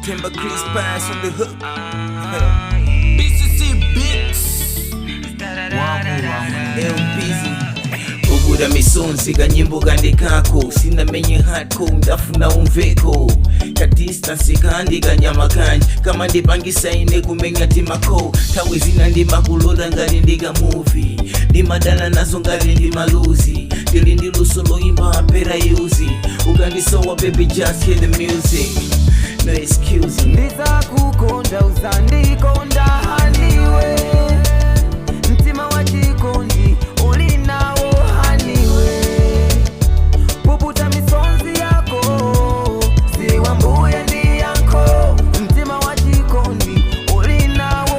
Timber Chris Pass on the hook. BCC Beats. LPZ. Ubuda misonzi kanyimbo kandikako, sinamenye hardcore, ndafuna umveko ka distance kandi kanyama kanje kama ndipangisa ine kumenya timako. Nthawi zina ndimakulola ngati ndika movie, ndimadana nazo ngati ndimaluzi. Ndili ndi luso loyimba, apera yuzi. Ukandisowa baby, just hear the music, no excuse. Ndizakukonda, uzandikonda honey we. Mtima wa chikondi ulinawo honey we. Puputa misonzi yako, ziwa mbuye ndi yanko. Mtima wa chikondi ulinawo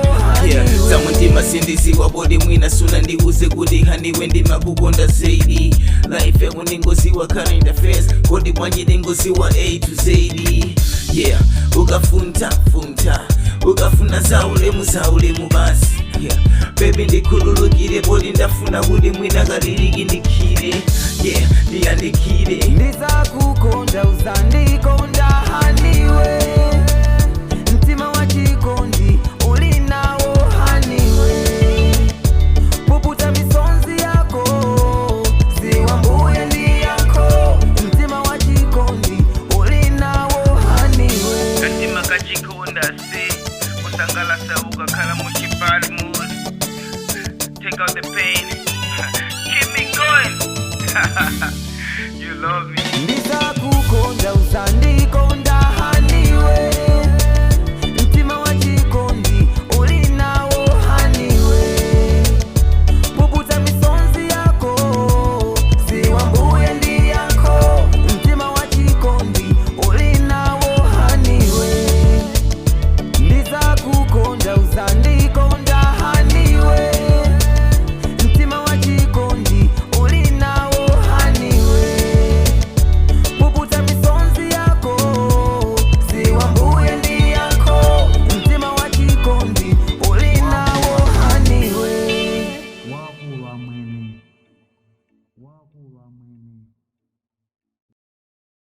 Yeah, honey we. Zamutima sindiziwa bodi mwina suna ndiuze kuti honey we ndimakukonda zaidi. Life yako ndingoziwa current affairs, kodi bwanji ndingoziwa A to Z. Yeah, ukafunta funta, ukafuna zaulemu zaulemu basi. Yeah, baby, ndikhululukire bodi ndafuna kuti mwina kaliliki ndikhire. Yeah, ndiyandikire. Ndizakukonda, uzandikonda honey we. Mtima wa chikondi ulinawo honey we. Puputa misonzi yako, ziwa mbuye ndi yako. Mtima wa chikondi ulinawo honey we. Katima kachikonda si usangalasa ukakhala muchibali mood. Take out the pain, keep me going.